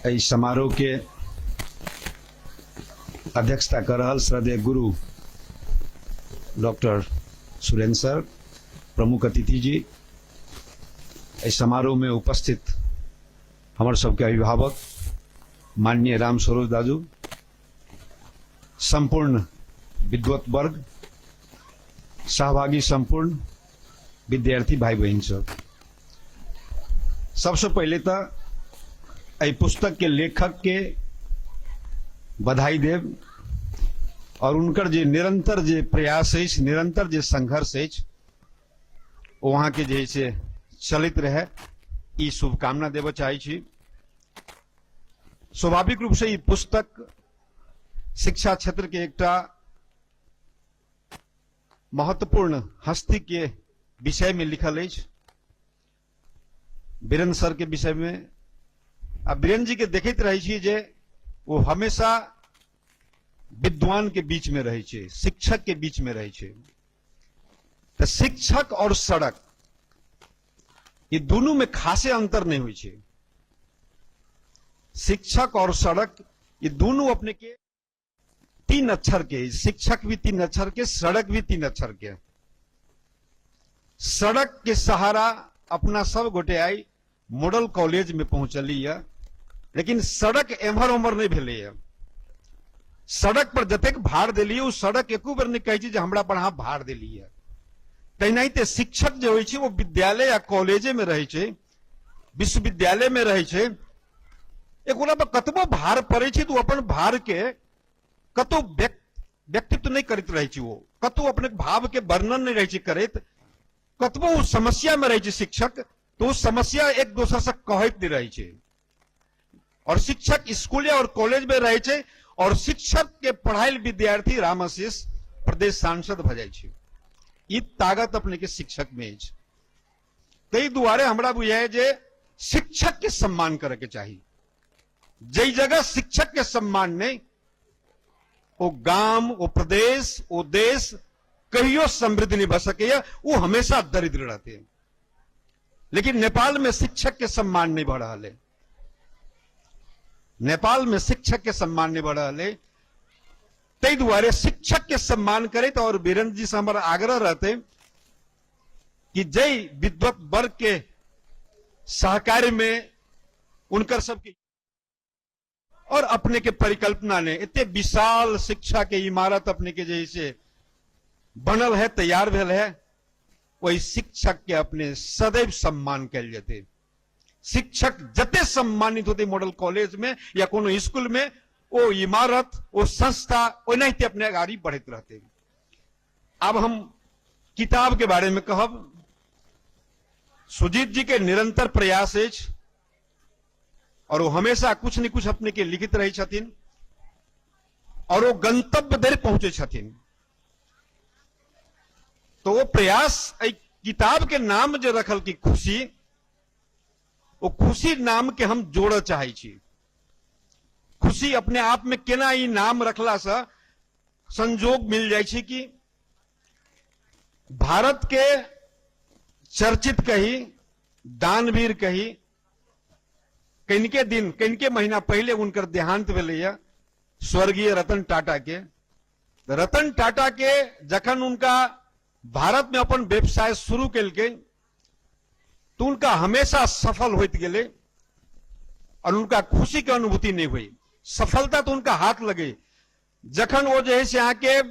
एहि समारोह के अध्यक्षता कर रहल श्रद्धेय गुरु डॉक्टर सुरेंद्र सर, प्रमुख अतिथि जी, एहि समारोह में उपस्थित हमर सबके अभिभावक माननीय राम सरोज दाजू, संपूर्ण विद्वत वर्ग, सहभागी संपूर्ण विद्यार्थी भाई बहन सब, सबसे पहले तो एहि पुस्तक के लेखक के बधाई देव और उनकर जे निरंतर जे प्रयास अछि, निरंतर जे संघर्ष अछि, ओ अहाँके जे से चलैत रहे, ई शुभकामना देबऽ चाहै छी। स्वाभाविक रूप से ई पुस्तक शिक्षा क्षेत्र के एकटा महत्वपूर्ण हस्ती के विषय में लिखल अछि, वीरेंद्र सर के विषय में। आ वीरेंद्र जी के देखैत रहै छी जे ओ हमेशा विद्वान के बीच में रहै छै, शिक्षक के बीच में रहै छै। तऽ शिक्षक और सड़क ई दुनू में खासे अंतर नहीं होइ छै। शिक्षक और सड़क ई दुनू अपने के तीन अक्षर के, शिक्षक भी तीन अक्षर के, सड़क भी तीन अक्षर के। सड़क के सहारा अपना सब गोटे आई मॉडल कॉलेज में पहुंचली है, लेकिन सड़क एम्हर ओम्हर नहीं भेलै है। सड़क पर जतेक भार देलियै ओ सड़क एको बेर नहीं कहै छै जे हमरा पर अहाँ भार देलियै। तेनाहिते शिक्षक जे होइ छै ओ विद्यालय या कॉलेजे में रहै छै, विश्वविद्यालय में रहै छै। एक ओकरा पर कतबो भार पड़ै छै तऽ ओ अपन भार के कतौ व्यक्तित्व नहि करैत रहै छै, ओ कतौ अपने भाव के वर्णन नहि रहै छै करैत। कतबो ओ समस्या में रहै छै शिक्षक तऽ ओ समस्या एक दोसर से कहैत नहि रहै छै। और शिक्षक स्कूल और कॉलेज में रहै छै और शिक्षक के पढ़ायल विद्यार्थी रामाशीष प्रदेश सांसद भऽ जाइ छै। ई ताकत अपने के शिक्षक में अछि। ताहि दुआरे हमरा बुझाय जे शिक्षक के सम्मान करे के चाही। जै जगह शिक्षक के सम्मान नहीं, ओ गाम, ओ प्रदेश, ओ देश कहियो समृद्ध नहीं भऽ सकैया, ओ हमेशा दरिद्र रहते। लेकिन नेपाल में शिक्षक के सम्मान नहीं भऽ रहल है, नेपाल में शिक्षक के सम्मान नहीं भऽ रहल है। ताहि दुआरे शिक्षक के सम्मान करैत और वीरेंद्र जी से हमर आग्रह रहते कि जै विद्वत वर्ग के सहकार्य में उनकर सबके और अपने के परिकल्पना ने एते विशाल शिक्षा के इमारत अपने के जैसे बनल है, तैयार भेल है, वही शिक्षक के अपने सदैव सम्मान कयल जेते। शिक्षक जते सम्मानित होते मॉडल कॉलेज में या कोनो स्कूल में, ओ इमारत, ओ संस्था ओनाहिते अपने अगाड़ी बढ़ैत रहते। अब हम किताब के बारे में कहब। सुजीत जी के निरंतर प्रयास अछि और वो हमेशा कुछ न कुछ अपने के लिखित रहे छथिन और वो गंतव्य धरि पहुंचे छथिन। तो वो प्रयास एहि किताब के नाम जे रखल की खुशी, वो खुशी नाम के हम जोड़ऽ चाहै छी। खुशी अपने आप में केना ई नाम रखला से संजोग मिल जाइ छै कि भारत के चर्चित कही, दानवीर कही, कनिके दिन कनिके महीना पहले उनकर देहांत भेलैया स्वर्गीय रतन टाटा के। रतन टाटा के जखन उनका भारत में अपन व्यवसाय शुरू केलकै तो उनका हमेशा सफल होइत गेलै और उनका खुशी के अनुभूति नहीं हुई। सफलता तो उनका हाथ लगे जखन वो जे है से अहाँके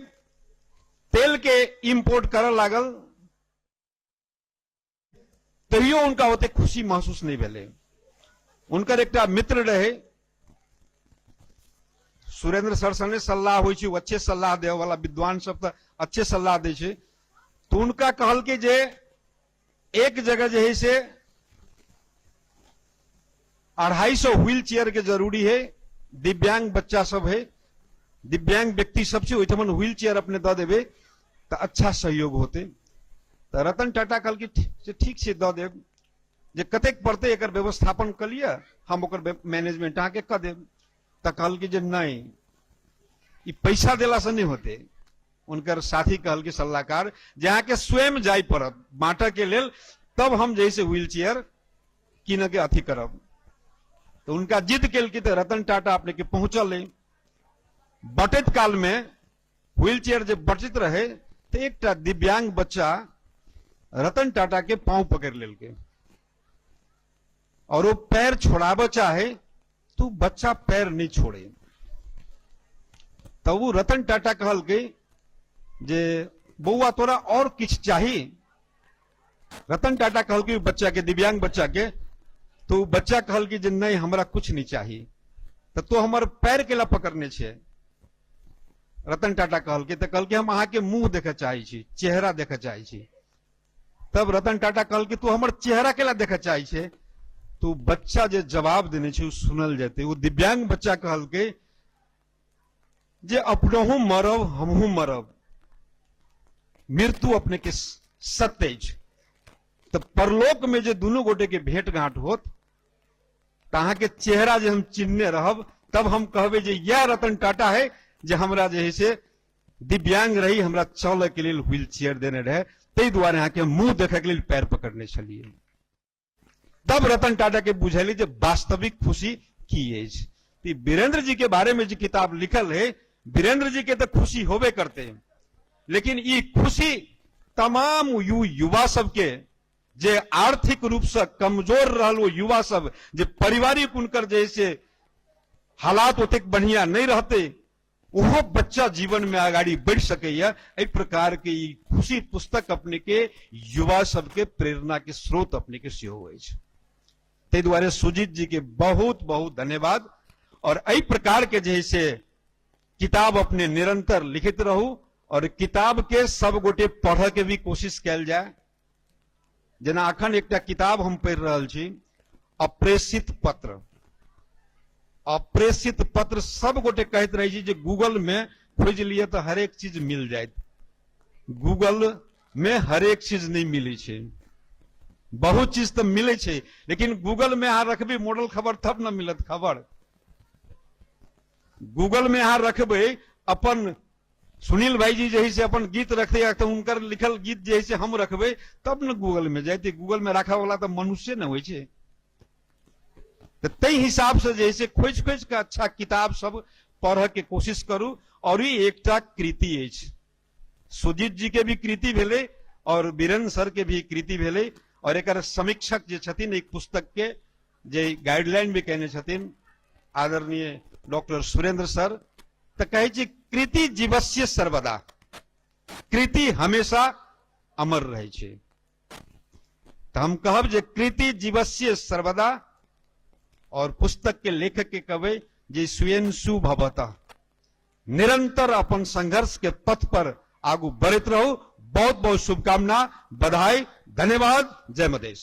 तेल के इम्पोर्ट करऽ लागल, तैयो उनका ओते खुशी महसूस नहीं भेलै। उनकर एकटा मित्र रहे सुरेंद्र सर सने सलाह होइ छै, ओ अच्छे सलाह देवे वाला विद्वान सब तऽ अच्छे सलाह दै छै। तो उनका कहलकै जे एक जगह जे है से 250 व्हील चेयर के जरूरी है, दिव्यांग बच्चा सब है, दिव्यांग व्यक्ति सब छै, ओहिठमन व्हील चेयर अपने दऽ देबै तऽ अच्छा सहयोग होतै। तऽ रतन टाटा कहलकै से ठीक छै दऽ देब, जे कतेक पड़तै एकर व्यवस्थापन कऽ लिअ, हम ओकर मैनेजमेंट अहाँके कऽ देब। तऽ कहलकै जे नहि, ई पैसा देलासँ नहि होतै। उनकर साथी कहलकै सलाहकार जे अहाँके स्वयं जाय पड़त बाँटऽ के लेल, तब हम जे है से व्हील चेयर कीनऽ के अथी करब। तऽ हुनका जिद केलकै तऽ रतन टाटा अपने के पहुंचल बटैत काल में व्हील चेयर जे बचैत रहे तऽ एकटा दिव्यांग बच्चा रतन टाटा के पाँव पकड़ि लेलकै और वो पैर छोड़ाबऽ चाहे तो बच्चा पैर नहीं छोड़े। तब वो रतन टाटा कहलकै जे बौआ तोरा और किछु चाही। रतन टाटा कहलकै बच्चा के, दिव्यांग बच्चा के, तो उ बच्चा कहलकै जे नहीं हमरा कुछ नहीं चाही, तो तो हमर पैर केला पकड़ने छे। रतन टाटा कहलकै, तो कहलकै हम अहाँके मुंह देखऽ चाहै छी, चेहरा देखऽ चाहै छी। तब रतन टाटा कहलकै तू हमर चेहरा केला देखऽ चाहै छे? तो बच्चा जे जवाब देने छै ओ सुनल जेतै। ओ दिव्यांग बच्चा कहलकै जे अपनहु मरब हमहूँ मरब, मृत्यु अपने के सत्य अछि, तऽ परलोक में जे दुनू गोटे के भेंट घाट होत तऽ अहाँके चेहरा जे हम चिन्हने रहब तब हम कहबै जे इएह रतन टाटा है जे हमरा जे है से दिव्यांग रही, हमरा चलऽ के लेल व्हील चेयर देने रहे, ताहि दुआरे अहाँके मुंह देखै के लेल पैर पकड़ने छलियै। तब रतन टाटा के बुझेली जे वास्तविक खुशी की अछि। तो वीरेंद्र जी के बारे में जे किताब लिखल है, वीरेंद्र जी के तो खुशी होबे करते, लेकिन ई खुशी तमाम युवा सबके जे आर्थिक रूप से कमजोर रहल, वो युवा सब जे पारिवारिक उनकर जे से हालात ओतेक बढ़िया नहीं रहते, ओहो बच्चा जीवन में अगाड़ी बढ़ि सकैया। एहि प्रकार के ई खुशी पुस्तक अपने के युवा सबके प्रेरणा के स्रोत अपने के सेहो अछि। ताहि दुआरे सुजीत जी के बहुत बहुत धन्यवाद। और एहि प्रकार के जे है से किताब अपने निरंतर लिखैत रहू और किताब के सब गोटे पढ़ऽ के भी कोशिश कयल जाय। जेना अखन एकटा किताब हम पढ़ि रहल छी, अप्रेषित पत्र। अप्रेषित पत्र सब गोटे कहैत रहै छी जे गूगल में खोजि लिअ तऽ हरेक चीज मिल जायत। गूगल में हरेक चीज नहि मिलै छै, बहुत चीज तऽ मिलै छै, लेकिन गूगल में अहाँ रखबै मॉडल खबर तब ने मिलत खबर। गूगल में अहाँ रखबै अपन सुनील भाईजी जे है से अपन गीत रखते तऽ हुनकर लिखल गीत जे है से हम रखबै तब ने गूगल में जायते। गूगल में राखऽ वाला तऽ मनुष्य ने होइ छै। तऽ ताहि हिसाब से जे है से खोजि खोजि कऽ अच्छा किताब सब पढ़ऽ के कोशिश करू। और ई एकटा कृति अछि, सुजीत जी के भी कृति भेलै और वीरेंद्र सर के भी कृति भेलै। और एकर समीक्षक जे छथिन एक पुस्तक के जे गाइडलाइन भी केने छथिन आदरणीय डॉक्टर सुरेंद्र सर, तऽ कहै छी कृति जीवस्य सर्वदा, कृति हमेशा अमर रहै छै। तऽ हम कहब जे कृति जीवस्य सर्वदा, और पुस्तक के लेखक के कहबै जे स्वयंसु भवतः, निरंतर अपन संघर्ष के पथ पर आगू बढ़ैत रहू। बहुत बहुत शुभकामना, बधाई, धन्यवाद। जय मधेश।